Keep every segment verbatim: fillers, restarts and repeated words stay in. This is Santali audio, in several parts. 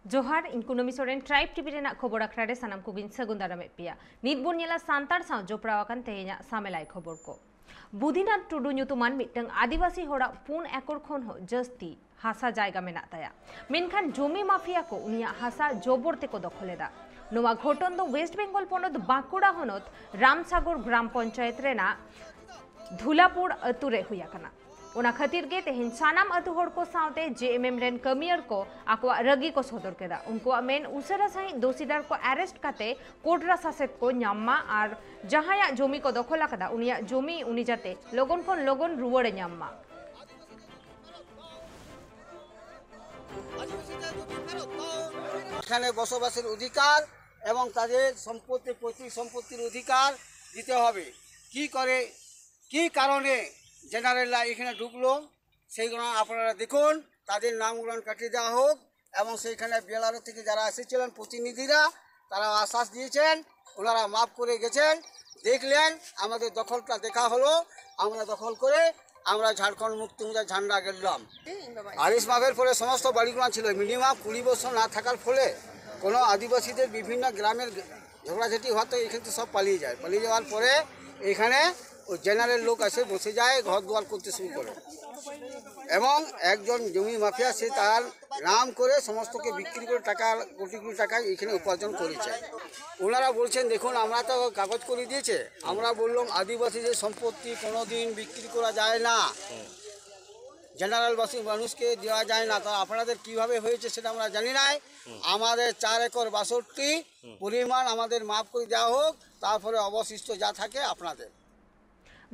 ᱡᱚᱦᱟᱨ, ᱤᱧ ᱠᱩᱱᱟᱹᱢᱤ ᱥᱚᱨᱮᱱ, ᱴᱨᱟᱭᱤᱵᱽ ᱴᱤᱵᱷᱤ ᱨᱮᱱᱟᱜ ᱠᱷᱚᱵᱚᱨ ᱟᱠᱷᱲᱟ ᱨᱮ ᱥᱟᱱᱟᱢ ᱠᱚᱜᱮᱧ ᱥᱟᱹᱜᱩᱱ ᱫᱟᱨᱟᱢᱮᱫ ᱯᱮᱭᱟ᱾ ᱱᱤᱛ ᱵᱚᱱ ᱧᱮᱞᱟ ᱥᱟᱱᱛᱟᱲ ᱥᱟᱶ ᱡᱚᱯᱲᱟᱣ ᱟᱠᱟᱱ ᱛᱮᱦᱮᱧᱟᱜ ᱥᱟᱢᱮᱞᱟᱭ ᱠᱷᱚᱵᱚᱨ ᱠᱚ᱾ ᱵᱩᱫᱷᱤᱱᱟᱛᱷ ᱴᱩᱰᱩ ᱧᱩᱛᱩᱢᱟᱱ ᱢᱤᱫᱴᱟᱝ ᱟᱹᱫᱤᱵᱟᱹᱥᱤ ᱦᱚᱲᱟᱜ ᱯᱩᱱ ᱮᱠᱚᱨ ᱠᱷᱚᱱ ᱦᱚᱸ ᱡᱟᱹᱥᱛᱤ ᱦᱟᱥᱟ ᱡᱟᱭᱜᱟ ᱢᱮᱱᱟᱜ ᱛᱟᱭᱟ, ᱢᱮᱱᱠᱷᱟᱱ ᱡᱚᱢᱤ ᱢᱟᱯᱷᱤᱭᱟ ᱠᱚ ᱩᱱᱤᱭᱟᱜ ᱦᱟᱥᱟ ᱡᱚᱵᱚᱨ ᱛᱮᱠᱚ ᱫᱚᱠᱷᱚᱞ ᱮᱫᱟ᱾ ᱱᱚᱣᱟ ᱜᱷᱚᱴᱚᱱ ᱫᱚ ᱳᱭᱮᱥᱴ ᱵᱮᱝᱜᱚᱞ ᱯᱚᱱᱚᱛ ᱵᱟᱸᱠᱩᱲᱟ ᱦᱚᱱᱚᱛ ᱨᱟᱢᱥᱟᱜᱚᱨ ᱜᱨᱟᱢ ᱯᱚᱧᱪᱟᱭᱮᱛ ᱨᱮᱱᱟᱜ ᱫᱷᱩᱞᱟᱯᱩᱨ ᱟᱹᱛᱩ ᱨᱮ ᱦᱩᱭ ᱟᱠᱟᱱᱟ᱾ ᱚᱱᱟ ᱠᱷᱟᱹᱛᱤᱨ ᱜᱮ ᱛᱮᱦᱮᱧ ᱥᱟᱱᱟᱢ ᱟᱹᱛᱩ ᱦᱚᱲ ᱠᱚ ᱥᱟᱶᱛᱮ ᱡᱮ ᱮᱢ ᱮᱢ ᱨᱮᱱ ᱠᱟᱹᱢᱤᱭᱟᱹᱨ ᱠᱚ ᱟᱠᱚᱣᱟᱜ ᱨᱟᱹᱜᱤ ᱠᱚ ᱥᱚᱫᱚᱨ ᱠᱮᱫᱟ᱾ ᱩᱱᱠᱩᱣᱟᱜ ᱢᱮᱱ, ᱩᱥᱟᱹᱨᱟ ᱥᱟᱺᱦᱤᱡ ᱫᱳᱥᱤᱫᱟᱨ ᱠᱚ ᱟᱨᱮᱥᱴ ᱠᱟᱛᱮ ᱠᱳᱨᱴ ᱨᱮ ᱥᱟᱥᱮᱛ ᱠᱚ ᱧᱟᱢ ᱢᱟ ᱟᱨ ᱡᱟᱦᱟᱸᱭᱟᱜ ᱡᱚᱢᱤ ᱠᱚ ᱫᱚᱠᱷᱚᱞ ᱟᱠᱟᱫᱟ, ᱩᱱᱤᱭᱟᱜ ᱡᱚᱢᱤ ᱩᱱᱤ ᱡᱟᱛᱮ ᱞᱚᱜᱚᱱ ᱠᱷᱚᱱ ᱞᱚᱜᱚᱱ ᱨᱩᱣᱟᱹᱲ ᱮ ᱧᱟᱢ ᱢᱟ᱾ এখানে বসবাসের অধিকার এবং তাদের সম্পত্তি, পৈতৃক সম্পত্তির অধিকার দিতে হবে। কি করে, কি কারণে জেনারেলরা এখানে ঢুকলো, সেইগুলো আপনারা দেখুন। তাদের নামগুলো কাটিয়ে দেওয়া হোক এবং সেইখানে বিএলআরও থেকে যারা এসেছিলেন প্রতিনিধিরা, তারা আশ্বাস দিয়েছেন, ওনারা মাপ করে গেছেন। দেখলেন, আমাদের দখলটা দেখা হলো, আমরা দখল করে আমরা ঝাড়খণ্ড মুক্তি মোর্চা ঝান্ডা গেলাম। আলিস মাফের পরে সমস্ত বাড়িগুলো ছিল, মিনিমাম কুড়ি বছর না থাকার ফলে কোনো আদিবাসীদের বিভিন্ন গ্রামের ঝগড়াঝাটি হওয়াতে এখান থেকে সব পালিয়ে যায়। পালিয়ে যাওয়ার পরে এখানে ওই জেনারেল লোক এসে বসে যায়, ঘর দুয়ার করতে শুরু করে। এবং একজন জমি মাফিয়া, সে তার নাম করে সমস্তকে বিক্রি করে টাকা, কোটি কোটি টাকা এখানে উপার্জন করেছে। ওনারা বলছেন, দেখুন, আমরা তো কাগজ করে দিয়েছে, আমরা বললাম আদিবাসীদের সম্পত্তি কোনোদিন বিক্রি করা যায় না, জেনারেল বাসী মানুষকে দেওয়া যায় না। তা আপনাদের কিভাবে হয়েছে সেটা আমরা জানি না। আমাদের চার একর বাষট্টি পরিমাণ আমাদের মাফ করে দেওয়া হোক, তারপরে অবশিষ্ট যা থাকে আপনাদের।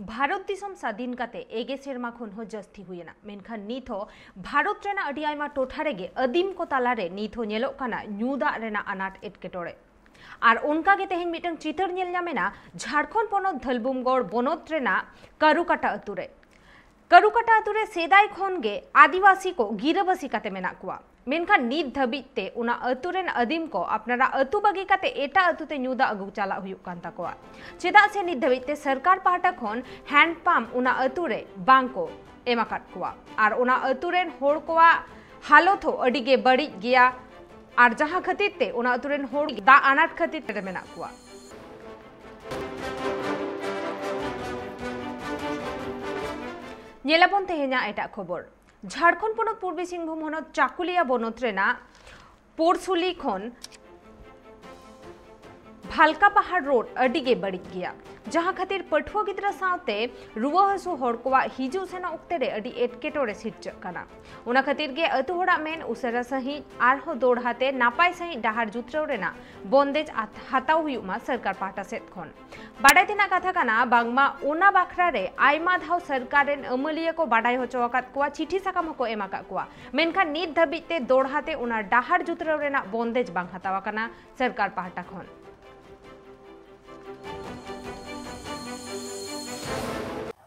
ᱵᱷᱟᱨᱚᱛ ᱫᱤᱥᱚᱢ ᱥᱟᱹᱫᱷᱤᱱ ᱠᱟᱛᱮ ᱮᱜᱮ ᱥᱮᱨᱢᱟ ᱠᱷᱚᱱ ᱦᱚᱸ ᱡᱟᱹᱥᱛᱤ ᱦᱩᱭᱮᱱᱟ, ᱢᱮᱱᱠᱷᱟᱱ ᱱᱤᱛ ᱦᱚᱸ ᱵᱷᱟᱨᱚᱛ ᱨᱮᱱᱟᱜ ᱟᱹᱰᱤ ᱟᱭᱢᱟ ᱴᱚᱴᱷᱟ ᱨᱮᱜᱮ ᱟᱹᱫᱤᱢ ᱠᱚ ᱛᱟᱞᱟᱨᱮ ᱱᱤᱛ ᱦᱚᱸ ᱧᱮᱞᱚᱜ ᱠᱟᱱᱟ ᱧᱩ ᱫᱟᱜ ᱨᱮᱱᱟᱜ ᱟᱱᱟᱴ ᱮᱴᱠᱮᱴᱚᱬᱮ᱾ ᱟᱨ ᱚᱱᱠᱟ ᱜᱮ ᱛᱮᱦᱮᱧ ᱢᱤᱫᱴᱟᱝ ᱪᱤᱛᱟᱹᱨ ᱧᱮᱞ ᱧᱟᱢ ᱮᱱᱟ ᱡᱷᱟᱲᱠᱷᱚᱸᱰ ᱯᱚᱱᱚᱛ ᱫᱷᱟᱞᱵᱩᱢᱜᱚᱲ ᱵᱚᱱᱚᱛ ᱨᱮᱱᱟᱜ ᱠᱟᱨᱩᱠᱟᱴᱟ ᱟᱹᱛᱩ ᱨᱮ᱾ ᱠᱟᱨᱩᱠᱟᱴᱟ ᱟᱹᱛᱩ ᱨᱮ ᱥᱮᱫᱟᱭ ᱠᱷᱚᱱ ᱜᱮ ᱟᱹᱫᱤᱵᱟᱹᱥᱤ ᱠᱚ ᱜᱤᱨᱟᱹᱵᱟᱹᱥᱤ ᱠᱟᱛᱮ ᱢᱮᱱᱟᱜ ᱠᱚᱣᱟ, ᱢᱮᱱᱠᱷᱟᱱ ᱱᱤᱛ ᱫᱷᱟᱹᱵᱤᱡ ᱛᱮ ᱚᱱᱟ ᱟᱹᱛᱩ ᱨᱮᱱ ᱟᱹᱫᱤᱢ ᱠᱚ ᱟᱯᱱᱟᱨᱟᱜ ᱟᱹᱛᱩ ᱵᱟᱹᱜᱤ ᱠᱟᱛᱮ ᱮᱴᱟᱜ ᱟᱹᱛᱩ ᱛᱮ ᱧᱩ ᱫᱟᱜ ᱟᱹᱜᱩ ᱪᱟᱞᱟᱜ ᱦᱩᱭᱩᱜ ᱠᱟᱱ ᱛᱟᱠᱚᱣᱟ᱾ ᱪᱮᱫᱟᱜ ᱥᱮ ᱱᱤᱛ ᱫᱷᱟᱹᱵᱤᱡ ᱛᱮ ᱥᱚᱨᱠᱟᱨ ᱯᱟᱦᱴᱟ ᱠᱷᱚᱱ ᱦᱮᱱᱰ ᱯᱟᱢᱯ ᱚᱱᱟ ᱟᱹᱛᱩ ᱨᱮ ᱵᱟᱝ ᱠᱚ ᱮᱢ ᱟᱠᱟᱫ ᱠᱚᱣᱟ ᱟᱨ ᱚᱱᱟ ᱟᱹᱛᱩ ᱨᱮᱱ ᱦᱚᱲ ᱠᱚᱣᱟᱜ ᱦᱟᱞᱚᱛ ᱦᱚᱸ ᱟᱹᱰᱤ ᱜᱮ ᱵᱟᱹᱲᱤᱡ ᱜᱮᱭᱟ᱾ ᱟᱨ ᱡᱟᱦᱟᱸ ᱠᱷᱟᱹᱛᱤᱨ ᱛᱮ ᱚᱱᱟ ᱟᱹᱛᱩ ᱨᱮᱱ ᱦᱚᱲ ᱫᱟᱜ ᱟᱱᱟᱴ ᱠᱷᱟᱹᱛᱤᱨ ᱛᱮ ᱢᱮᱱᱟᱜ ᱠᱚᱣᱟ᱾ ᱧᱮᱞᱟᱵᱚᱱ ᱛᱮᱦᱮᱧᱟᱜ ᱮᱴᱟᱜ ᱠᱷᱚᱵᱚᱨ᱾ ᱡᱷᱟᱲᱠᱷᱚᱸᱰ ᱯᱚᱱᱚᱛ ᱯᱩᱨᱵᱤ ᱥᱤᱝᱵᱷᱩᱢ ᱦᱚᱱᱚᱛ ᱪᱟᱠᱩᱞᱤᱭᱟ ᱵᱚᱱᱚᱛ ᱨᱮᱱᱟᱜ ᱯᱳᱨᱥᱩᱞᱤ ᱠᱷᱚᱱ ᱵᱷᱟᱞᱠᱟ ᱯᱟᱦᱟᱲ ᱨᱳᱰ ᱟᱹᱰᱤ ᱜᱮ ᱵᱟᱹᱲᱤᱡ ᱜᱮᱭᱟ, ᱡᱟᱦᱟᱸ ᱠᱷᱟᱹᱛᱤᱨ ᱯᱟᱹᱴᱷᱩᱣᱟᱹ ᱜᱤᱫᱽᱨᱟᱹ ᱥᱟᱶᱛᱮ ᱨᱩᱣᱟᱹ ᱦᱟᱹᱥᱩ ᱦᱚᱲ ᱠᱚᱣᱟᱜ ᱦᱤᱡᱩᱜ ᱥᱮᱱᱚᱜ ᱚᱠᱛᱮ ᱨᱮ ᱟᱹᱰᱤ ᱮᱴᱠᱮᱴᱚᱬᱮ ᱥᱤᱨᱡᱟᱹᱜ ᱠᱟᱱᱟ᱾ ᱚᱱᱟ ᱠᱷᱟᱹᱛᱤᱨ ᱜᱮ ᱟᱹᱛᱩ ᱦᱚᱲᱟᱜ ᱢᱮᱱ, ᱩᱥᱟᱹᱨᱟ ᱥᱟᱺᱦᱤᱡ ᱟᱨᱦᱚᱸ ᱫᱚᱲᱦᱟ ᱛᱮ ᱱᱟᱯᱟᱭ ᱥᱟᱺᱦᱤᱡ ᱰᱟᱦᱟᱨ ᱡᱩᱛᱨᱟᱹᱣ ᱨᱮᱱᱟᱜ ᱵᱚᱱᱫᱮᱡ ᱟᱛ-, ᱦᱟᱛᱟᱣ ᱦᱩᱭᱩᱜ ᱢᱟ ᱥᱚᱨᱠᱟᱨ ᱯᱟᱦᱴᱟ ᱥᱮᱫ ᱠᱷᱚᱱ᱾ ᱵᱟᱰᱟᱭ ᱛᱮᱱᱟᱜ ᱠᱟᱛᱷᱟ ᱠᱟᱱᱟ, ᱵᱟᱝᱢᱟ ᱚᱱᱟ ᱵᱟᱠᱷᱨᱟ ᱨᱮ ᱟᱭᱢᱟ ᱫᱷᱟᱣ ᱥᱚᱨᱠᱟᱨ ᱨᱮᱱ ᱟᱹᱢᱟᱹᱞᱤᱭᱟᱹ ᱠᱚ ᱵᱟᱰᱟᱭ ᱦᱚᱪᱚ ᱟᱠᱟᱫ ᱠᱚᱣᱟ, ᱪᱤᱴᱷᱤ ᱥᱟᱠᱟᱢ ᱦᱚᱸᱠᱚ ᱮᱢ ᱟᱠᱟᱫ ᱠᱚᱣᱟ, ᱢᱮᱱᱠᱷᱟᱱ ᱱᱤᱛ ᱫᱷᱟᱹᱵᱤᱡ ᱛᱮ ᱫᱚᱲᱦᱟ ᱛᱮ ᱚᱱᱟ ᱰᱟᱦᱟᱨ ᱡᱩᱛᱨᱟᱹᱣ ᱨᱮᱱᱟᱜ ᱵᱚᱱᱫᱮᱡ ᱵᱟᱝ ᱦᱟᱛᱟᱣ ᱟᱠᱟᱱᱟ ᱥᱚᱨᱠᱟᱨ ᱯᱟᱦᱴᱟ ᱠᱷᱚᱱ᱾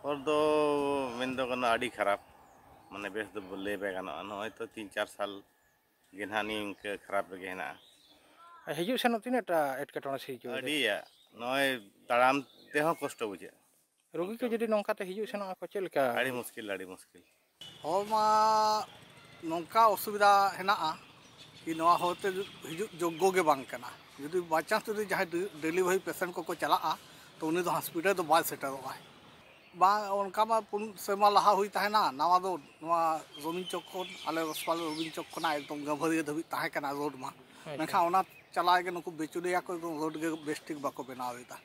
ᱦᱚᱨ ᱫᱚ ᱢᱮᱱ ᱫᱚ ᱜᱟᱱᱚᱜᱼᱟ ᱟᱹᱰᱤ ᱠᱷᱟᱨᱟᱯ, ᱢᱟᱱᱮ ᱵᱮᱥ ᱫᱚ ᱞᱟᱹᱭ ᱵᱟᱭ ᱜᱟᱱᱚᱜᱼᱟ᱾ ᱱᱚᱜᱼᱚᱭ ᱛᱚ ᱛᱤᱱ ᱪᱟᱨ ᱥᱟᱞ ᱜᱮ ᱱᱟᱦᱟᱜ ᱱᱤᱭᱟᱹ ᱤᱱᱠᱟᱹ ᱠᱷᱟᱨᱟᱯ ᱨᱮᱜᱮ ᱦᱮᱱᱟᱜᱼᱟ᱾ ᱟᱨ ᱦᱤᱡᱩᱜ ᱥᱮᱱᱚᱜ ᱛᱤᱱᱟᱹᱜ ᱴᱟ ᱮᱴᱠᱮᱴᱚᱬᱮ ᱥᱤᱨᱡᱟᱹᱣ ᱮᱫᱟ? ᱟᱹᱰᱤᱭᱟ, ᱱᱚᱜᱼᱚᱭ ᱛᱟᱲᱟᱢ ᱛᱮᱦᱚᱸ ᱠᱚᱥᱴᱚ ᱵᱩᱡᱷᱟᱹᱜᱼᱟ᱾ ᱨᱩᱜᱤ ᱠᱚ ᱡᱩᱫᱤ ᱱᱚᱝᱠᱟ ᱛᱮ ᱦᱤᱡᱩᱜ ᱥᱮᱱᱚᱜ ᱟᱠᱚ, ᱪᱮᱫ ᱞᱮᱠᱟ? ᱟᱹᱰᱤ ᱢᱩᱥᱠᱤᱞ, ᱟᱹᱰᱤ ᱢᱩᱥᱠᱤᱞ᱾ ᱦᱚᱲ ᱢᱟ ᱱᱚᱝᱠᱟ ᱚᱥᱩᱵᱤᱫᱷᱟ ᱦᱮᱱᱟᱜᱼᱟ ᱠᱤ ᱱᱚᱣᱟ ᱦᱚᱨᱛᱮ ᱦᱤᱡᱩᱜ ᱡᱳᱜᱽᱜᱚ ᱜᱮ ᱵᱟᱝ ᱠᱟᱱᱟ᱾ ᱡᱩᱫᱤ by chance ᱡᱩᱫᱤ ᱡᱟᱦᱟᱸᱭ ᱰᱮ-, delivery patient ᱠᱚᱠᱚ ᱪᱟᱞᱟᱜᱼᱟ, ᱛᱚ ᱩᱱᱤ ᱫᱚ hospital ᱫᱚ ᱵᱟᱭ ᱥᱮᱴᱮᱨᱚᱜᱼᱟᱭ᱾ ᱵᱟᱝ, ᱚᱱᱠᱟ ᱢᱟ ᱯᱩᱱ ᱥᱮᱨᱢᱟ ᱞᱟᱦᱟ ᱦᱩᱭ ᱛᱟᱦᱮᱱᱟ, ᱱᱟᱣᱟ ᱫᱚ ᱱᱚᱣᱟ ᱨᱚᱵᱤᱱ ᱪᱚᱠ ᱠᱷᱚᱱ, ᱟᱞᱮ ᱨᱚᱥᱯᱟᱞ ᱨᱚᱵᱤᱱ ᱪᱚᱠ ᱠᱷᱚᱱᱟᱜ ᱮᱠᱫᱚᱢ ᱜᱟᱹᱵᱷᱟᱹᱨᱤᱭᱟᱹ ᱫᱷᱟᱹᱵᱤᱡ ᱛᱟᱦᱮᱸ ᱠᱟᱱᱟ ᱨᱳᱰ ᱢᱟ᱾ ᱟᱪᱪᱷᱟ᱾ ᱢᱮᱱᱠᱷᱟᱱ ᱚᱱᱟ ᱪᱟᱞᱟᱣ ᱜᱮ ᱱᱩᱠᱩ ᱵᱤᱪᱩᱞᱤᱭᱟ ᱠᱚ ᱮᱠᱫᱚᱢ ᱨᱳᱰ ᱜᱮ ᱵᱮᱥ ᱴᱷᱤᱠ ᱵᱟᱠᱚ ᱵᱮᱱᱟᱣ ᱮᱫᱟ᱾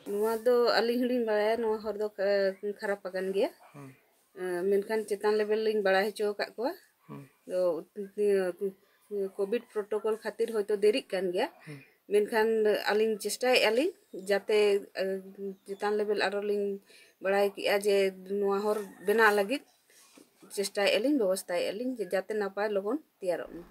ᱱᱚᱣᱟ ᱫᱚ ᱟᱹᱞᱤᱧ ᱦᱚᱸᱞᱤᱧ ᱵᱟᱲᱟᱭᱟ, ᱱᱚᱣᱟ ᱦᱚᱨ ᱫᱚ ᱠᱷᱟ-, ᱠᱷᱟᱨᱟᱯ ᱟᱠᱟᱱ ᱜᱮᱭᱟ᱾ ᱦᱩᱸ᱾ ᱮᱸ, ᱢᱮᱱᱠᱷᱟᱱ ᱪᱮᱛᱟᱱ level ᱞᱤᱧ ᱵᱟᱲᱟᱭ ᱦᱚᱪᱚ ᱟᱠᱟᱫ ᱠᱚᱣᱟ᱾ ᱦᱩᱸ᱾ ᱛᱚ, ᱠᱳᱵᱷᱤᱰ protocol ᱠᱷᱟᱹᱛᱤᱨ ᱦᱚᱭᱛᱳ ᱫᱮᱨᱤᱜ ᱠᱟᱱ ᱜᱮᱭᱟ᱾ ᱦᱩᱸ᱾ ᱢᱮᱱᱠᱷᱟᱱ ᱟᱹᱞᱤᱧ ᱪᱮᱥᱴᱟᱭᱮᱫᱼᱟ ᱞᱤᱧ ᱡᱟᱛᱮ, ᱮᱸ, ᱪᱮᱛᱟᱱ level ᱟᱨᱚ ᱞᱤᱧ ᱵᱟᱲᱟᱭ ᱠᱮᱜᱼᱟ ᱡᱮ ᱱᱚᱣᱟ ᱦᱚᱨ ᱵᱮᱱᱟᱣ ᱞᱟᱹᱜᱤᱫ ᱪᱮᱥᱴᱟᱭᱮᱫᱼᱟ ᱞᱤᱧ, ᱵᱮᱵᱚᱥᱛᱟᱭᱮᱫᱼᱟ ᱞᱤᱧ ᱡᱮ ᱡᱟᱛᱮ ᱱᱟᱯᱟᱭ ᱞᱚᱜᱚᱱ ᱛᱮᱭᱟᱨᱚᱜ ᱢᱟ᱾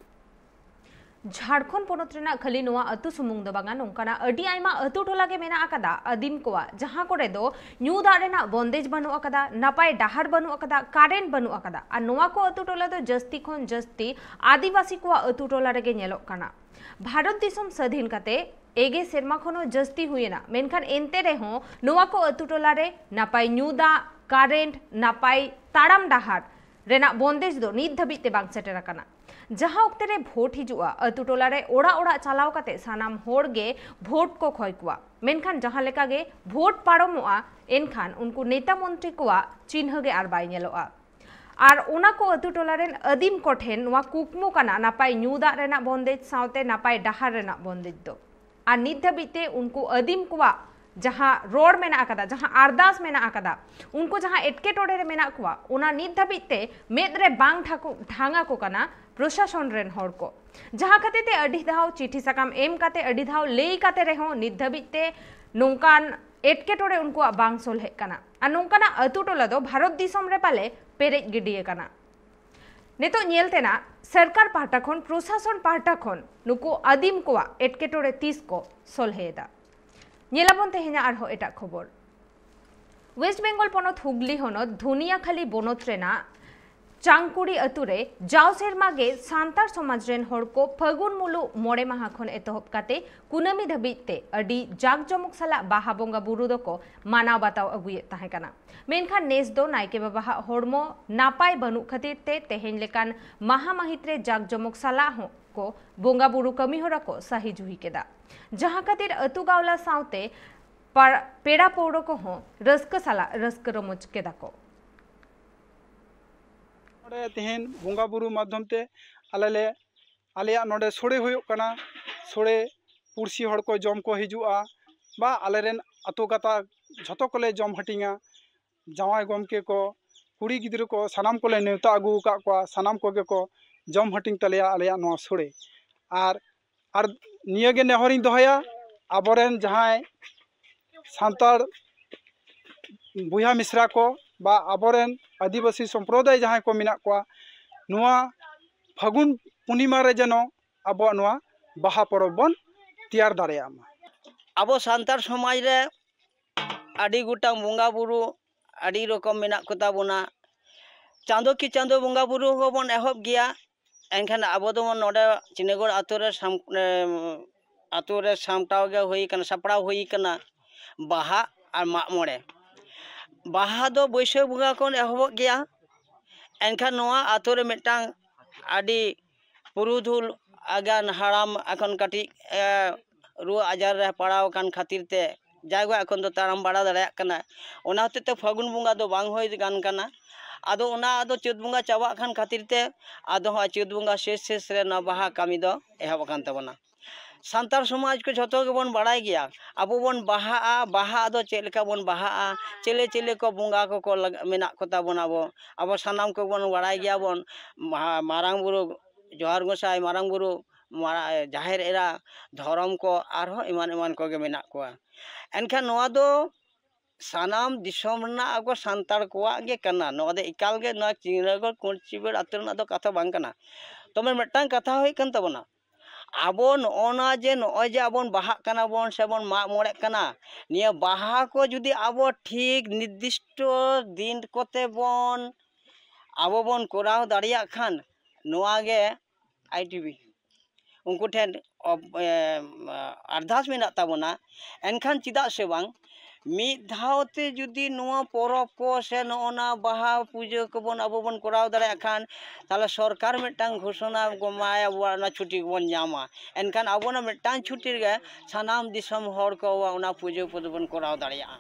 ᱡᱷᱟᱲᱠᱷᱚᱸᱰ ᱯᱚᱱᱚᱛ ᱨᱮᱱᱟᱜ ᱠᱷᱟᱹᱞᱤ ᱱᱚᱣᱟ ᱟᱹᱛᱩ ᱥᱩᱢᱩᱝ ᱫᱚ ᱵᱟᱝᱟ, ᱱᱚᱝᱠᱟᱱᱟᱜ ᱟᱹᱰᱤ ᱟᱭᱢᱟ ᱟᱹᱛᱩ ᱴᱚᱞᱟ ᱜᱮ ᱢᱮᱱᱟᱜ ᱟᱠᱟᱫᱟ ᱟᱹᱫᱤᱢ ᱠᱚᱣᱟᱜ, ᱡᱟᱦᱟᱸ ᱠᱚᱨᱮ ᱫᱚ ᱧᱩ ᱫᱟᱜ ᱨᱮᱱᱟᱜ ᱵᱚᱱᱫᱮᱡ ᱵᱟᱹᱱᱩᱜ ᱟᱠᱟᱫᱟ, ᱱᱟᱯᱟᱭ ᱰᱟᱦᱟᱨ ᱵᱟᱹᱱᱩᱜ ᱟᱠᱟᱫᱟ, ᱠᱟᱨᱮᱱᱴ ᱵᱟᱹᱱᱩᱜ ᱟᱠᱟᱫᱟ᱾ ᱟᱨ ᱱᱚᱣᱟ ᱠᱚ ᱟᱹᱛᱩ ᱴᱚᱞᱟ ᱫᱚ ᱡᱟᱹᱥᱛᱤ ᱠᱷᱚᱱ ᱡᱟᱹᱥᱛᱤ ᱟᱹᱫᱤᱵᱟᱹᱥᱤ ᱠᱚᱣᱟᱜ ᱟᱹᱛᱩ ᱴᱚᱞᱟ ᱨᱮᱜᱮ ᱧᱮᱞᱚᱜ ᱠᱟᱱᱟ᱾ ᱵᱷᱟᱨᱚᱛ ᱫᱤᱥᱚᱢ ᱥᱟᱹᱫᱷᱤᱱ ᱠᱟᱛᱮ ᱮᱜᱮ ᱥᱮᱨᱢᱟ ᱠᱷᱚᱱ ᱦᱚᱸ ᱡᱟᱹᱥᱛᱤ ᱦᱩᱭᱮᱱᱟ, ᱢᱮᱱᱠᱷᱟᱱ ᱮᱱᱛᱮ ᱨᱮᱦᱚᱸ ᱱᱚᱣᱟ ᱠᱚ ᱟᱹᱛᱩ ᱴᱚᱞᱟ ᱨᱮ ᱱᱟᱯᱟᱭ ᱧᱩ ᱫᱟᱜ, ᱠᱟᱨᱮᱱᱴ, ᱱᱟᱯᱟᱭ ᱛᱟᱲᱟᱢ ᱰᱟᱦᱟᱨ ᱨᱮᱱᱟᱜ ᱵᱚᱱᱫᱮᱡ ᱫᱚ ᱱᱤᱛ ᱫᱷᱟᱹᱵᱤᱡ ᱛᱮ ᱵᱟᱝ ᱥᱮᱴᱮᱨ ᱟᱠᱟᱱᱟ᱾ ᱡᱟᱦᱟᱸ ᱚᱠᱛᱮ ᱨᱮ ᱵᱷᱳᱴ ᱦᱤᱡᱩᱜᱼᱟ, ᱟᱹᱛᱩ ᱴᱚᱞᱟ ᱨᱮ ᱚᱲᱟᱜ ᱚᱲᱟᱜ ᱪᱟᱞᱟᱣ ᱠᱟᱛᱮ ᱥᱟᱱᱟᱢ ᱦᱚᱲ ᱜᱮ ᱵᱷᱳᱴ ᱠᱚ ᱠᱷᱚᱭ ᱠᱚᱣᱟ᱾ ᱢᱮᱱᱠᱷᱟᱱ ᱡᱟᱦᱟᱸ ᱞᱮᱠᱟ ᱜᱮ ᱵᱷᱳᱴ ᱯᱟᱨᱚᱢᱚᱜᱼᱟ, ᱮᱱᱠᱷᱟᱱ ᱩᱱᱠᱩ ᱱᱮᱛᱟ ᱢᱚᱱᱛᱨᱤ ᱠᱚᱣᱟᱜ ᱪᱤᱱᱦᱟᱹ ᱜᱮ ᱟᱨ ᱵᱟᱭ ᱧᱮᱞᱚᱜᱼᱟ᱾ ᱟᱨ ᱚᱱᱟ ᱠᱚ ᱟᱹᱛᱩ ᱴᱚᱞᱟ ᱨᱮᱱ ᱟᱹᱫᱤᱢ ᱠᱚᱴᱷᱮᱱ ᱱᱚᱣᱟ ᱠᱩᱠᱢᱩ ᱠᱟᱱᱟ ᱱᱟᱯᱟᱭ ᱧᱩ ᱫᱟᱜ ᱨᱮᱱᱟᱜ ᱵᱚᱱᱫᱮᱡᱽ ᱥᱟᱶᱛᱮ ᱱᱟᱯᱟᱭ ᱰᱟᱦᱟᱨ ᱨᱮᱱᱟᱜ ᱵᱚᱱᱫᱮᱡᱽ ᱫᱚ᱾ ᱟᱨ ᱱᱤᱛ ᱫᱷᱟᱹᱵᱤᱡ ᱛᱮ ᱩᱱᱠᱩ ᱟᱹᱫᱤᱢ ᱠᱚᱣᱟᱜ ᱡᱟᱦᱟᱸ ᱨᱚᱲ ᱢᱮᱱᱟᱜ ᱟᱠᱟᱫᱟ, ᱡᱟᱦᱟᱸ ᱟᱨᱫᱟᱥ ᱢᱮᱱᱟᱜ ᱟᱠᱟᱫᱟ, ᱩᱱᱠᱩ ᱡᱟᱦᱟᱸ ᱮᱴᱠᱮᱴᱚᱬᱮ ᱨᱮ ᱢᱮᱱᱟᱜ ᱠᱚᱣᱟ, ᱚᱱᱟ ᱱᱤᱛ ᱫᱷᱟᱹᱵᱤᱡ ᱛᱮ ᱢᱮᱫ ᱨᱮ ᱵᱟᱝ ᱴᱷᱟᱠᱩ-, ᱰᱷᱟᱝ ᱟᱠᱚ ᱠᱟᱱᱟ ᱯᱨᱚᱥᱟᱥᱚᱱ ᱨᱮᱱ ᱦᱚᱲ ᱠᱚ᱾ ᱡᱟᱦᱟᱸ ᱠᱷᱟᱹᱛᱤᱨ ᱛᱮ ᱟᱹᱰᱤ ᱫᱷᱟᱣ ᱪᱤᱴᱷᱤ ᱥᱟᱠᱟᱢ ᱮᱢ ᱠᱟᱛᱮ, ᱟᱹᱰᱤ ᱫᱷᱟᱣ ᱞᱟᱹᱭ ᱠᱟᱛᱮ ᱨᱮᱦᱚᱸ ᱱᱤᱛ ᱫᱷᱟᱹᱵᱤᱡ ᱛᱮ ᱱᱚᱝᱠᱟᱱ ᱮᱴᱠᱮᱴᱚᱬᱮ ᱩᱱᱠᱩᱣᱟᱜ ᱵᱟᱝ ᱥᱚᱞᱦᱮᱜ ᱠᱟᱱᱟ᱾ ᱟᱨ ᱱᱚᱝᱠᱟᱱᱟᱜ ᱟᱹᱛᱩ ᱴᱚᱞᱟ ᱫᱚ ᱵᱷᱟᱨᱚᱛ ᱫᱤᱥᱚᱢ ᱨᱮ ᱯᱟᱞᱮ ᱯᱮᱨᱮᱡ ᱜᱤᱰᱤ ᱟᱠᱟᱱᱟ᱾ ᱱᱤᱛᱚᱜ ᱧᱮᱞ ᱛᱮᱱᱟᱜ, ᱥᱚᱨᱠᱟᱨ ᱯᱟᱦᱴᱟ ᱠᱷᱚᱱ, ᱯᱨᱚᱥᱟᱥᱚᱱ ᱯᱟᱦᱴᱟ ᱠᱷᱚᱱ ᱱᱩᱠᱩ ᱟᱹᱫᱤᱢ ᱠᱚᱣᱟᱜ ᱮᱴᱠᱮᱴᱚᱬᱮ ᱛᱤᱥ ᱠᱚ ᱥᱚᱞᱦᱮᱭᱮᱫᱟ? ᱧᱮᱞᱟᱵᱚᱱ ᱛᱮᱦᱮᱧᱟᱜ ᱟᱨᱦᱚᱸ ᱮᱴᱟᱜ ᱠᱷᱚᱵᱚᱨ᱾ ᱳᱭᱮᱥᱴ ᱵᱮᱝᱜᱚᱞ ᱯᱚᱱᱚᱛ ᱦᱩᱜᱽᱞᱤ ᱦᱚᱱᱚᱛ ᱫᱷᱩᱱᱤᱭᱟᱠᱷᱟᱞᱤ ᱵᱚᱱᱚᱛ ᱨᱮᱱᱟᱜ ᱪᱟᱝᱠᱩᱲᱤ ᱟᱹᱛᱩ ᱨᱮ ᱡᱟᱣ ᱥᱮᱨᱢᱟ ᱜᱮ ᱥᱟᱱᱛᱟᱲ ᱥᱚᱢᱟᱡᱽ ᱨᱮᱱ ᱦᱚᱲ ᱠᱚ ᱯᱷᱟᱹᱜᱩᱱ ᱢᱩᱞᱩᱜ ᱢᱚᱬᱮ ᱢᱟᱦᱟ ᱠᱷᱚᱱ ᱮᱛᱚᱦᱚᱵ ᱠᱟᱛᱮ ᱠᱩᱱᱟᱹᱢᱤ ᱫᱷᱟᱹᱵᱤᱡ ᱛᱮ ᱟᱹᱰᱤ ᱡᱟᱠ ᱡᱚᱢᱚᱠ ᱥᱟᱞᱟᱜ ᱵᱟᱦᱟ ᱵᱚᱸᱜᱟ ᱵᱩᱨᱩ ᱫᱚᱠᱚ ᱢᱟᱱᱟᱣ ᱵᱟᱛᱟᱣ ᱟᱹᱜᱩᱭᱮᱫ ᱛᱟᱦᱮᱸ ᱠᱟᱱᱟ᱾ ᱢᱮᱱᱠᱷᱟᱱ ᱱᱮᱥ ᱫᱚ ᱱᱟᱭᱠᱮ ᱵᱟᱵᱟᱣᱟᱜ ᱦᱚᱲᱢᱚ ᱱᱟᱯᱟᱭ ᱵᱟᱹᱱᱩᱜ ᱠᱷᱟᱹᱛᱤᱨ ᱛᱮ ᱛᱮᱦᱮᱧ ᱞᱮᱠᱟᱱ ᱢᱟᱦᱟ ᱢᱟᱹᱦᱤᱛ ᱨᱮ ᱡᱟᱠ ᱡᱚᱢᱚᱠ ᱥᱟᱞᱟᱜ ᱦᱚᱸ ᱠᱚ ᱵᱚᱸᱜᱟ ᱵᱩᱨᱩ ᱠᱟᱹᱢᱤ ᱦᱚᱨᱟ ᱠᱚ ᱥᱟᱹᱦᱤ ᱡᱩᱦᱤ ᱠᱮᱫᱟ, ᱡᱟᱦᱟᱸ ᱠᱷᱟᱹᱛᱤᱨ ᱟᱹᱛᱩ ᱜᱟᱶᱞᱟ ᱥᱟᱶᱛᱮ ᱯᱟᱲ-, ᱯᱮᱲᱟ ᱯᱟᱹᱣᱲᱟᱹ ᱠᱚᱦᱚᱸ ᱨᱟᱹᱥᱠᱟᱹ ᱥᱟᱞᱟᱜ ᱨᱟᱹᱥᱠᱟᱹ ᱨᱚᱢᱚᱡᱽ ᱠᱮᱫᱟ ᱠᱚ᱾ ᱱᱚᱰᱮ ᱛᱮᱦᱮᱧ ᱵᱚᱸᱜᱟ ᱵᱩᱨᱩ ᱢᱟᱫᱽᱫᱷᱚᱢ ᱛᱮ ᱟᱞᱮ ᱞᱮ, ᱟᱞᱮᱭᱟᱜ ᱱᱚᱰᱮ ᱥᱳᱲᱮ ᱦᱩᱭᱩᱜ ᱠᱟᱱᱟ᱾ ᱥᱳᱲᱮ ᱯᱩᱲᱥᱤ ᱦᱚᱲ ᱠᱚ ᱡᱚᱢ ᱠᱚ ᱦᱤᱡᱩᱜᱼᱟ, ᱵᱟ ᱟᱞᱮᱨᱮᱱ ᱟᱛᱳ ᱜᱟᱛᱟᱠ ᱡᱷᱚᱛᱚ ᱠᱚᱞᱮ ᱡᱚᱢ ᱦᱟᱹᱴᱤᱧᱟ᱾ ᱡᱟᱶᱟᱭ ᱜᱚᱢᱠᱮ ᱠᱚ, ᱠᱩᱲᱤ ᱜᱤᱫᱽᱨᱟᱹ ᱠᱚ, ᱥᱟᱱᱟᱢ ᱠᱚᱞᱮ ᱱᱮᱣᱛᱟ ᱟᱹᱜᱩ ᱟᱠᱟᱫ ᱠᱚᱣᱟ᱾ ᱥᱟᱱᱟᱢ ᱠᱚᱜᱮ ᱠᱚ ᱡᱚᱢ ᱦᱟᱹᱴᱤᱧ ᱛᱟᱞᱮᱭᱟ ᱟᱞᱮᱭᱟᱜ ᱱᱚᱣᱟ ᱥᱳᱲᱮ᱾ ᱟᱨ, ᱟᱨ ᱱᱤᱭᱟᱹᱜᱮ ᱱᱮᱦᱚᱨᱤᱧ ᱫᱚᱦᱚᱭᱟ, ᱟᱵᱚᱨᱮᱱ ᱡᱟᱦᱟᱸᱭ ᱥᱟᱱᱛᱟᱲ ᱵᱚᱭᱦᱟ ᱢᱤᱥᱨᱟ ᱠᱚ ᱵᱟ ᱟᱵᱚᱨᱮᱱ ᱟᱹᱫᱤᱵᱟᱹᱥᱤ ᱥᱚᱢᱯᱨᱚᱫᱟᱭ ᱡᱟᱦᱟᱸᱭ ᱠᱚ ᱢᱮᱱᱟᱜ ᱠᱚᱣᱟ, ᱱᱚᱣᱟ ᱯᱷᱟᱹᱜᱩᱱ ᱯᱩᱨᱱᱤᱢᱟ ᱨᱮ ᱡᱮᱱᱚ ᱟᱵᱚᱣᱟᱜ ᱱᱚᱣᱟ ᱵᱟᱦᱟ ᱯᱚᱨᱚᱵᱽ ᱵᱚᱱ ᱛᱮᱭᱟᱨ ᱫᱟᱲᱮᱭᱟᱜ ᱢᱟ᱾ ᱟᱵᱚ ᱥᱟᱱᱛᱟᱲ ᱥᱚᱢᱟᱡᱽ ᱨᱮ ᱟᱹᱰᱤ ᱜᱚᱴᱟᱝ ᱵᱚᱸᱜᱟ ᱵᱩᱨᱩ ᱟᱹᱰᱤ ᱨᱚᱠᱚᱢ ᱢᱮᱱᱟᱜ ᱠᱚᱛᱟ ᱵᱚᱱᱟ᱾ ᱪᱟᱸᱫᱚ ᱠᱤ ᱪᱟᱸᱫᱚ ᱵᱚᱸᱜᱟ ᱵᱩᱨᱩ ᱦᱚᱸᱵᱚᱱ ᱮᱦᱚᱵ ᱜᱮᱭᱟ᱾ ᱮᱱᱠᱷᱟᱱ ᱟᱵᱚ ᱫᱚᱵᱚᱱ ᱱᱚᱰᱮ ᱪᱤᱱᱟᱹᱜᱚᱲ ᱟᱛᱳ ᱨᱮ ᱥᱟᱢ-, ᱮᱢ, ᱟᱛᱳ ᱨᱮ ᱥᱟᱢᱴᱟᱣ ᱜᱮ ᱦᱩᱭ ᱠᱟᱱᱟ, ᱥᱟᱯᱲᱟᱣ ᱦᱩᱭ ᱠᱟᱱᱟ ᱵᱟᱦᱟ ᱟᱨ ᱢᱟᱜ ᱢᱚᱬᱮ᱾ ᱵᱟᱦᱟ ᱫᱚ ᱵᱟᱹᱭᱥᱟᱹᱠᱷ ᱵᱚᱸᱜᱟ ᱠᱷᱚᱱ ᱮᱦᱚᱵᱚᱜ ᱜᱮᱭᱟ᱾ ᱮᱱᱠᱷᱟᱱ ᱱᱚᱣᱟ ᱟᱛᱳ ᱨᱮ ᱢᱤᱫᱴᱟᱝ ᱟᱹᱰᱤ ᱯᱩᱨᱩᱫᱷᱩᱞ ᱟᱜᱟᱱ ᱦᱟᱲᱟᱢ ᱮᱠᱷᱚᱱ ᱠᱟᱹᱴᱤᱡ ᱨᱩᱣᱟᱹ ᱟᱡᱟᱨ ᱨᱮ ᱯᱟᱲᱟᱣ ᱟᱠᱟᱱ ᱠᱷᱟᱹᱛᱤᱨ ᱛᱮ ᱡᱟᱭᱜᱟ ᱮᱠᱷᱚᱱ ᱫᱚ ᱛᱟᱲᱟᱢ ᱵᱟᱲᱟ ᱫᱟᱲᱮᱭᱟᱜ ᱠᱟᱱᱟ᱾ ᱚᱱᱟ ᱦᱚᱛᱮᱡ ᱛᱮ ᱯᱷᱟᱹᱜᱩᱱ ᱵᱚᱸᱜᱟ ᱫᱚ ᱵᱟᱝ ᱦᱩᱭ ᱜᱟᱱ ᱠᱟᱱᱟ᱾ ᱟᱫᱚ ᱚᱱᱟ ᱟᱫᱚ ᱪᱟᱹᱛ ᱵᱚᱸᱜᱟ ᱪᱟᱵᱟᱜ ᱠᱟᱱ ᱠᱷᱟᱹᱛᱤᱨ ᱛᱮ ᱟᱫᱚ ᱦᱚᱸ ᱪᱟᱹᱛ ᱵᱚᱸᱜᱟ ᱥᱮᱥ ᱥᱮᱥ ᱨᱮ ᱱᱚᱣᱟ ᱵᱟᱦᱟ ᱠᱟᱹᱢᱤ ᱫᱚ ᱮᱦᱚᱵ ᱟᱠᱟᱱ ᱛᱟᱵᱚᱱᱟ᱾ ᱥᱟᱱᱛᱟᱲ ᱥᱚᱢᱟᱡᱽ ᱠᱚ ᱡᱷᱚᱛᱚ ᱜᱮᱵᱚᱱ ᱵᱟᱲᱟᱭ ᱜᱮᱭᱟ, ᱟᱵᱚ ᱵᱚᱱ ᱵᱟᱦᱟᱜᱼᱟ᱾ ᱵᱟᱦᱟ ᱫᱚ ᱪᱮᱫ ᱞᱮᱠᱟ ᱵᱚᱱ ᱵᱟᱦᱟᱜᱼᱟ, ᱪᱮᱞᱮ ᱪᱮᱞᱮ ᱠᱚ ᱵᱚᱸᱜᱟ ᱠᱚᱠᱚ ᱞᱟᱜ-, ᱢᱮᱱᱟᱜ ᱠᱚ ᱛᱟᱵᱚᱱᱟ, ᱟᱵᱚ ᱟᱵᱚ ᱥᱟᱱᱟᱢ ᱠᱚᱵᱚᱱ ᱵᱟᱲᱟᱭ ᱜᱮᱭᱟᱵᱚᱱ᱾ ᱢᱟ-, ᱢᱟᱨᱟᱝ ᱵᱩᱨᱩ ᱡᱚᱦᱟᱨ ᱜᱚᱸᱥᱟᱭ, ᱢᱟᱨᱟᱝ ᱵᱩᱨᱩ, ᱢᱟᱨᱟ-, ᱡᱟᱦᱮᱨ ᱮᱨᱟ, ᱫᱷᱚᱨᱚᱢ ᱠᱚ, ᱟᱨᱦᱚᱸ ᱮᱢᱟᱱ ᱮᱢᱟᱱ ᱠᱚᱜᱮ ᱢᱮᱱᱟᱜ ᱠᱚᱣᱟ᱾ ᱮᱱᱠᱷᱟᱱ ᱱᱚᱣᱟ ᱫᱚ ᱥᱟᱱᱟᱢ ᱫᱤᱥᱚᱢ ᱨᱮᱱᱟᱜ ᱟᱵᱚ ᱥᱟᱱᱛᱟᱲ ᱠᱚᱣᱟᱜ ᱜᱮ ᱠᱟᱱᱟ᱾ ᱱᱚᱣᱟ ᱫᱚ ᱮᱠᱟᱞ ᱜᱮ ᱱᱚᱣᱟ ᱪᱤᱝᱲᱟᱹᱜᱚᱲ ᱠᱩᱬᱪᱤᱵᱟᱹᱲ ᱟᱹᱛᱩ ᱨᱮᱱᱟᱜ ᱫᱚ ᱠᱟᱛᱷᱟ ᱵᱟᱝ ᱠᱟᱱᱟ᱾ ᱛᱚᱵᱮ ᱢᱤᱫᱴᱟᱝ ᱠᱟᱛᱷᱟ ᱦᱩᱭᱩᱜ ᱠᱟᱱ ᱛᱟᱵᱚᱱᱟ, ᱟᱵᱚ ᱱᱚᱜᱼᱚ ᱱᱚᱣᱟ ᱡᱮ ᱱᱚᱜᱼᱚᱭ ᱡᱮ ᱟᱵᱚᱱ ᱵᱟᱦᱟᱜ ᱠᱟᱱᱟ ᱵᱚᱱ ᱥᱮ ᱵᱚᱱ ᱢᱟᱜ ᱢᱚᱬᱮᱜ ᱠᱟᱱᱟ, ᱱᱤᱭᱟᱹ ᱵᱟᱦᱟ ᱠᱚ ᱡᱩᱫᱤ ᱟᱵᱚ ᱴᱷᱤᱠ ᱱᱤᱨᱫᱤᱥᱴᱚ ᱫᱤᱱ ᱠᱚᱛᱮ ᱵᱚᱱ ᱟᱵᱚ ᱵᱚᱱ ᱠᱚᱨᱟᱣ ᱫᱟᱲᱮᱭᱟᱜ ᱠᱷᱟᱱ, ᱱᱚᱣᱟ ᱜᱮ ᱟᱭ ᱴᱤ ᱵᱤ ᱩᱱᱠᱩ ᱴᱷᱮᱱ ᱚᱵ-, ᱮ, ᱟᱨᱫᱟᱥ ᱢᱮᱱᱟᱜ ᱛᱟᱵᱚᱱᱟ᱾ ᱮᱱᱠᱷᱟᱱ ᱪᱮᱫᱟᱜ ᱥᱮ ᱵᱟᱝ ᱢᱤᱫ ᱫᱷᱟᱣ ᱛᱮ ᱡᱩᱫᱤ ᱱᱚᱣᱟ ᱯᱚᱨᱚᱵᱽ ᱠᱚ ᱥᱮ ᱱᱚᱜᱼᱚ ᱱᱟ ᱵᱟᱦᱟ ᱯᱩᱡᱟᱹ ᱠᱚᱵᱚᱱ ᱟᱵᱚ ᱵᱚᱱ ᱠᱚᱨᱟᱣ ᱫᱟᱲᱮᱭᱟᱜ ᱠᱷᱟᱱ, ᱛᱟᱦᱚᱞᱮ ᱥᱚᱨᱠᱟᱨ ᱢᱤᱫᱴᱟᱝ ᱜᱷᱳᱥᱚᱱᱟ ᱮᱢᱟᱭ, ᱟᱵᱚᱣᱟᱜ ᱚᱱᱟ ᱪᱷᱩᱴᱤ ᱠᱚᱵᱚᱱ ᱧᱟᱢᱟ᱾ ᱮᱱᱠᱷᱟᱱ ᱟᱵᱚ ᱚᱱᱟ ᱢᱤᱫᱴᱟᱝ ᱪᱷᱩᱴᱤ ᱨᱮᱜᱮ ᱥᱟᱱᱟᱢ ᱫᱤᱥᱚᱢ ᱦᱚᱲ ᱠᱚ ᱚᱱᱟ ᱯᱩᱡᱟᱹ ᱠᱚᱫᱚ ᱵᱚᱱ ᱠᱚᱨᱟᱣ ᱫᱟᱲᱮᱭᱟᱜᱼᱟ᱾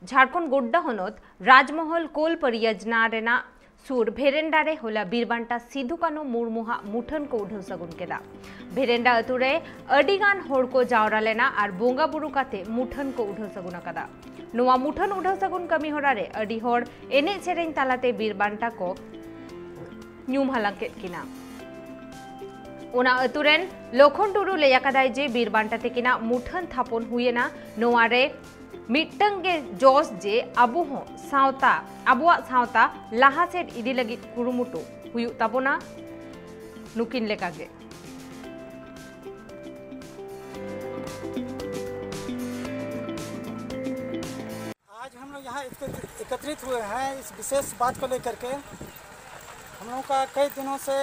ᱡᱷᱟᱲᱠᱷᱚᱸᱰ ᱜᱳᱰᱰᱟ ᱦᱚᱱᱚᱛ ᱨᱟᱡᱽᱢᱚᱦᱚᱞ ᱠᱳᱞ ᱯᱚᱨᱤᱭᱳᱡᱽᱱᱟ ᱨᱮᱱᱟᱜ ᱥᱩᱨ ᱵᱷᱮᱨᱮᱱᱰᱟ ᱨᱮ ᱦᱚᱞᱟ ᱵᱤᱨ ᱵᱟᱱᱴᱟ ᱥᱤᱫᱷᱩ ᱠᱟᱹᱱᱦᱩ ᱢᱩᱨᱢᱩᱣᱟᱜ ᱢᱩᱴᱷᱟᱹᱱ ᱠᱚ ᱩᱰᱷᱟᱹᱣ ᱥᱟᱹᱜᱩᱱ ᱠᱮᱫᱟ᱾ ᱵᱷᱮᱨᱮᱱᱰᱟ ᱟᱹᱛᱩ ᱨᱮ ᱟᱹᱰᱤ ᱜᱟᱱ ᱦᱚᱲ ᱠᱚ ᱡᱟᱣᱨᱟ ᱞᱮᱱᱟ ᱟᱨ ᱵᱚᱸᱜᱟ ᱵᱩᱨᱩ ᱠᱟᱛᱮ ᱢᱩᱴᱷᱟᱹᱱ ᱠᱚ ᱩᱰᱷᱟᱹᱣ ᱥᱟᱹᱜᱩᱱ ᱟᱠᱟᱫᱟ᱾ ᱱᱚᱣᱟ ᱢᱩᱴᱷᱟᱹᱱ ᱩᱰᱷᱟᱹᱣ ᱥᱟᱹᱜᱩᱱ ᱠᱟᱹᱢᱤ ᱦᱚᱨᱟ ᱨᱮ ᱟᱹᱰᱤ ᱦᱚᱲ ᱮᱱᱮᱡ ᱥᱮᱨᱮᱧ ᱛᱟᱞᱟᱛᱮ ᱵᱤᱨ ᱵᱟᱱᱴᱟ ᱠᱚ ᱧᱩᱢ ᱦᱟᱞᱟᱝ ᱠᱮᱫ ᱠᱤᱱᱟ᱾ ᱚᱱᱟ ᱟᱹᱛᱩ ᱨᱮᱱ ᱞᱚᱠᱷᱚᱱ ᱴᱩᱰᱩ ᱞᱟᱹᱭ ᱟᱠᱟᱫᱟᱭ ᱡᱮ ᱵᱤᱨ ᱵᱟᱱᱴᱟ ᱛᱟᱹᱠᱤᱱᱟᱜ ᱢᱩᱴᱷᱟᱹᱱ ᱛᱷᱟᱯᱚᱱ ᱦᱩᱭ ᱮᱱᱟ᱾ ᱱᱚᱣᱟ ᱨᱮ ᱢᱤᱫᱴᱟᱝ ᱜᱮ ᱡᱚᱥ ᱡᱮ ᱟᱵᱚ ᱦᱚᱸ ᱥᱟᱶᱛᱟ, ᱟᱵᱚᱣᱟᱜ ᱥᱟᱶᱛᱟ ᱞᱟᱦᱟ ᱥᱮᱫ ᱤᱫᱤ ᱞᱟᱹᱜᱤᱫ ᱠᱩᱨᱩᱢᱩᱴᱩ ᱦᱩᱭᱩᱜ ᱛᱟᱵᱚᱱᱟ ᱱᱩᱠᱤᱱ ᱞᱮᱠᱟᱜᱮ᱾ आज हम लोग यहाँ एकत्रित हुए हैं इस विशेष बात को लेकर के। हम लोगों का कई दिनों से,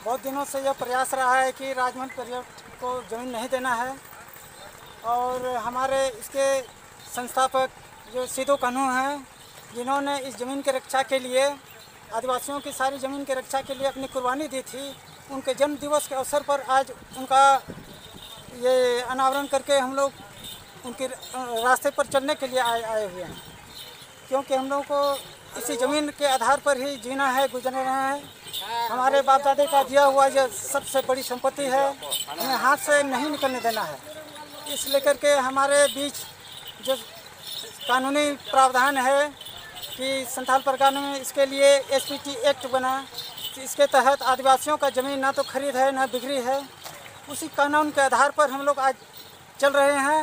बहुत दिनों से यह प्रयास रहा है कि राजमहल परिवार को ज़मीन नहीं देना है और हमारे इसके संस्थापक जो सिद्धू कान्हू हैं, जिन्होंने इस ज़मीन की रक्षा के लिए, आदिवासियों की सारी ज़मीन की रक्षा के लिए अपनी कुर्बानी दी थी, उनके जन्म दिवस के अवसर पर आज उनका ये अनावरण करके हम लोग उनके रास्ते पर चलने के लिए आए आए हुए हैं, क्योंकि हम लोगों को इसी ज़मीन के आधार पर ही जीना है, गुजरना है। हमारे बाप दादे का दिया हुआ ये सबसे बड़ी संपत्ति है, हमें हाथ से नहीं निकलने देना है। इस लेकर के हमारे बीच जो कानूनी प्रावधान है कि संथाल परगना में इसके लिए एसपीटी एक्ट बना, इसके तहत आदिवासियों का ज़मीन ना तो खरीद है ना बिक्री है। उसी कानून के आधार पर हम लोग आज चल रहे हैं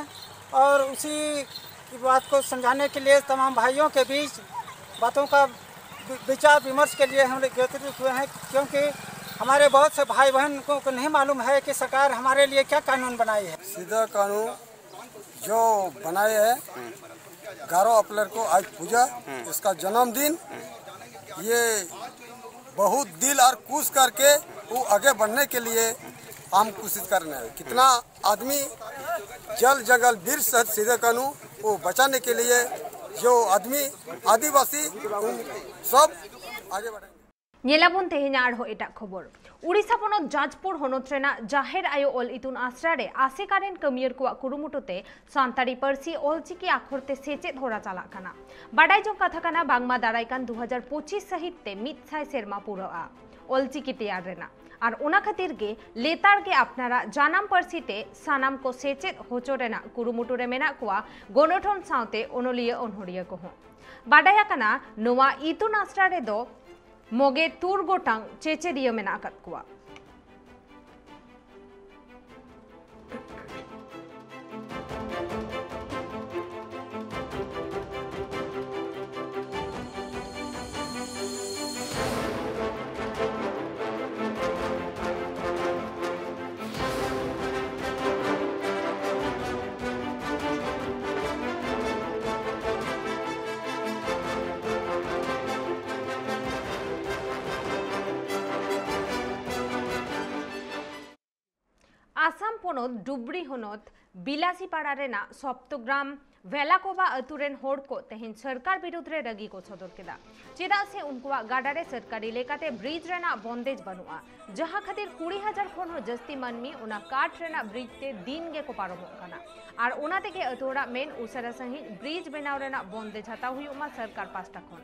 और उसी की बात को समझाने के लिए तमाम भाइयों के बीच बातों का वि- विचार विमर्श के लिए हम लोग एकत्रित हुए हैं, क्योंकि हमारे बहुत से भाई बहन को, को नहीं मालूम है कि सरकार हमारे लिए क्या कानून बनाई है। सीधा कानून जो बनाए हैं गारो अपलर को आज पूजा, इसका जन्मदिन, ये बहुत दिल और खुश करके वो आगे बढ़ने के लिए हम कोशिश करना है। कितना आदमी जल जंगल बीर शहीद सीधे कानू को बचाने के लिए जो आदमी आदिवासी उन सब आगे बढ़ेंगे। ᱧᱮᱞᱟᱵᱚᱱ ᱛᱮᱦᱮᱧᱟᱜ ᱟᱨᱦᱚᱸ ᱮᱴᱟᱜ ᱠᱷᱚᱵᱚᱨ᱾ ᱩᱲᱤᱥᱥᱟ ᱯᱚᱱᱚᱛ ᱡᱟᱡᱽᱯᱩᱨ ᱦᱚᱱᱚᱛ ᱨᱮᱱᱟᱜ ᱡᱟᱦᱮᱨ ᱟᱭᱳ ᱚᱞ ᱤᱛᱩᱱ ᱟᱥᱲᱟ ᱨᱮ ᱟᱥᱮᱠᱟ ᱨᱮᱱ ᱠᱟᱹᱢᱤᱭᱟᱹᱨ ᱠᱚᱣᱟᱜ ᱠᱩᱨᱩᱢᱩᱴᱩ ᱛᱮ ᱥᱟᱱᱛᱟᱲᱤ ᱯᱟᱹᱨᱥᱤ ᱚᱞᱪᱤᱠᱤ ᱟᱠᱷᱚᱨ ᱛᱮ ᱥᱮᱪᱮᱫ ᱦᱚᱨᱟ ᱪᱟᱞᱟᱜ ᱠᱟᱱᱟ᱾ ᱵᱟᱰᱟᱭ ᱡᱚᱝ ᱠᱟᱛᱷᱟ ᱠᱟᱱᱟ, ᱵᱟᱝᱢᱟ ᱫᱟᱨᱟᱭ ᱠᱟᱱ ᱫᱩ ᱦᱟᱡᱟᱨ ᱯᱚᱸᱪᱤᱥ ᱥᱟᱹᱦᱤᱛ ᱛᱮ ᱢᱤᱫ ᱥᱟᱭ ᱥᱮᱨᱢᱟ ᱯᱩᱨᱟᱹᱜᱼᱟ ᱚᱞᱪᱤᱠᱤ ᱛᱮᱭᱟᱨ ᱨᱮᱱᱟᱜ᱾ ᱟᱨ ᱚᱱᱟ ᱠᱷᱟᱹᱛᱤᱨ ᱜᱮ ᱞᱮᱛᱟᱲ ᱜᱮ ᱟᱯᱱᱟᱨᱟᱜ ᱡᱟᱱᱟᱢ ᱯᱟᱹᱨᱥᱤ ᱛᱮ ᱥᱟᱱᱟᱢ ᱠᱚ ᱥᱮᱪᱮᱫ ᱦᱚᱪᱚ ᱨᱮᱱᱟᱜ ᱠᱩᱨᱩᱢᱩᱴᱩ ᱨᱮ ᱢᱮᱱᱟᱜ ᱠᱚᱣᱟ ᱜᱚᱱᱚᱴᱷᱚᱱ ᱥᱟᱶᱛᱮ ᱚᱱᱚᱞᱤᱭᱟᱹ ᱚᱱᱚᱲᱦᱤᱭᱟᱹ ᱠᱚᱦᱚᱸ᱾ ᱵᱟᱰᱟᱭ ᱟᱠᱟᱱᱟ, ᱱᱚᱣᱟ ᱤᱛᱩᱱ ᱟᱥᱲᱟ ᱨᱮᱫᱚ ᱢᱚᱜᱮ ᱛᱩᱨ ᱜᱚᱴᱟᱝ ᱪᱮᱪᱮᱫᱤᱭᱟᱹ ᱢᱮᱱᱟᱜ ᱟᱠᱟᱫ ᱠᱚᱣᱟ᱾ ᱟᱥᱟᱢ ᱯᱚᱱᱚᱛ ᱰᱩᱵᱽᱨᱤ ᱦᱚᱱᱚᱛ ᱵᱤᱞᱟᱥᱤᱯᱟᱲᱟ ᱨᱮᱱᱟᱜ ᱥᱚᱯᱛᱚᱜᱨᱟᱢ ᱵᱷᱮᱞᱟᱠᱳᱵᱟ ᱟᱹᱛᱩ ᱨᱮᱱ ᱦᱚᱲ ᱠᱚ ᱛᱮᱦᱮᱧ ᱥᱚᱨᱠᱟᱨ ᱵᱤᱨᱩᱫᱽ ᱨᱮ ᱨᱟᱹᱜᱤ ᱠᱚ ᱥᱚᱫᱚᱨ ᱠᱮᱫᱟ, ᱪᱮᱫᱟᱜ ᱥᱮ ᱩᱱᱠᱩᱣᱟᱜ ᱜᱟᱰᱟ ᱨᱮ ᱥᱚᱨᱠᱟᱨᱤ ᱞᱮᱠᱟᱛᱮ ᱵᱨᱤᱡᱽ ᱨᱮᱱᱟᱜ ᱵᱚᱱᱫᱮᱡᱽ ᱵᱟᱹᱱᱩᱜᱼᱟ, ᱡᱟᱦᱟᱸ ᱠᱷᱟᱹᱛᱤᱨ ᱠᱩᱲᱤ ᱦᱟᱡᱟᱨ ᱠᱷᱚᱱ ᱦᱚᱸ ᱡᱟᱹᱥᱛᱤ ᱢᱟᱹᱱᱢᱤ ᱚᱱᱟ ᱠᱟᱴ ᱨᱮᱱᱟᱜ ᱵᱨᱤᱡᱽ ᱛᱮ ᱫᱤᱱ ᱜᱮᱠᱚ ᱯᱟᱨᱚᱢᱚᱜ ᱠᱟᱱᱟ᱾ ᱟᱨ ᱚᱱᱟ ᱛᱮᱜᱮ ᱟᱹᱛᱩ ᱦᱚᱲᱟᱜ ᱢᱮᱱ, ᱩᱥᱟᱹᱨᱟ ᱥᱟᱺᱦᱤᱡ ᱵᱨᱤᱡᱽ ᱵᱮᱱᱟᱣ ᱨᱮᱱᱟᱜ ᱵᱚᱱᱫᱮᱡᱽ ᱦᱟᱛᱟᱣ ᱦᱩᱭᱩᱜ ᱢᱟ ᱥᱚᱨᱠᱟᱨ ᱯᱟᱥᱴᱟ ᱠᱷᱚᱱ᱾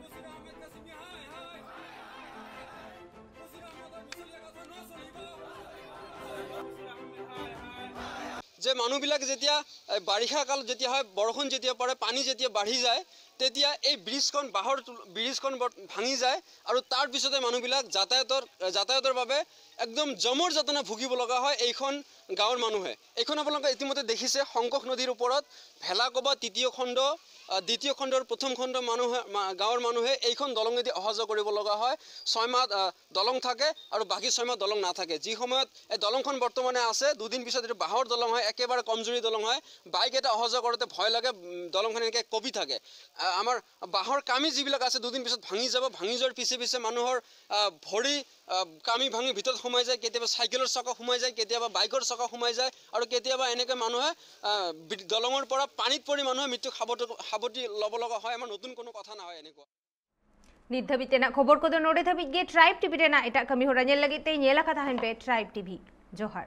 যে মানুহবিলাক যেতিয়া এ, বাৰিষা কাল যেতিয়া হয়, বৰষুণ যেতিয়া পৰে, পানী যেতিয়া বাঢ়ি যায়, তেতিয়া এই ব্ৰিজখন, বাঁহৰ তুল- ব্ৰিজখন বৰ- ভাঙি যায় আৰু তাৰ পিছতে মানুহবিলাক যাতায়াতৰ যাতায়াতৰ বাবে একদম জমৰ যাতনা ভুগিব লগা হয় এইখন গাঁৱৰ মানুহে। এইখন আপোনালোকে ইতিমধ্যে দেখিছে, শংকোষ নদীৰ ওপৰত ভেলাকোবা তৃতীয় খণ্ড, আহ, দ্বিতীয় খণ্ডৰ প্ৰথম খণ্ড মানুহে, মা- গাঁৱৰ মানুহে এইখন দলঙেদি অহা যোৱা কৰিব লগা হয়। ছয় মাহ আহ, দলং থাকে আৰু বাকী ছয় মাহ দলং নাথাকে। যি সময়ত এই দলংখন বৰ্তমানে আছে, দুদিন পিছত এইটো বাঁহৰ দলং হয়, একেবাৰে কমজুৰি দলং হয়। বাইক এটা অহা যোৱা কৰোঁতে ভয় লাগে, উম, দলংখন এনেকৈ কঁপি থাকে। আহ, আমাৰ বাঁহৰ কামি যিবিলাক আছে, দুদিন পিছত ভাঙি যাব। ভাঙি যোৱাৰ পিছে পিছে মানুহৰ আহ, ভৰি, আহ, কামি ভাঙি ভিতৰত সোমাই যায়, কেতিয়াবা চাইকেলৰ চকা সোমাই যায়, কেতিয়াবা বাইকৰ চকা সোমাই যায় আৰু কেতিয়াবা এনেকৈ মানুহে আহ, বি- দলঙৰ পৰা পানীত পৰি মানুহে মৃত্যু সাৱটি সাৱটি ল'ব লগা হয়। আমাৰ নতুন কোনো কথা নহয় এনেকুৱা। ᱱᱤᱛ ᱫᱷᱟᱹᱵᱤᱡ ᱛᱮᱱᱟᱜ ᱠᱷᱚᱵᱚᱨ ᱠᱚᱫᱚ ᱱᱚᱰᱮ ᱫᱷᱟᱹᱵᱤᱡ ᱜᱮ᱾ ᱴᱨᱟᱭᱤᱵᱽ ᱴᱤᱵᱷᱤ ᱨᱮᱱᱟᱜ ᱮᱴᱟᱜ ᱠᱟᱹᱢᱤ ᱦᱚᱨᱟ ᱧᱮᱞ ᱞᱟᱹᱜᱤᱫ ᱛᱮ ᱧᱮᱞ ᱟᱠᱟ ᱛᱟᱦᱮᱱ ᱯᱮ ᱴᱨᱟᱭᱤᱵᱽ ᱴᱤᱵᱷᱤ᱾ ᱡᱚᱦᱟᱨ᱾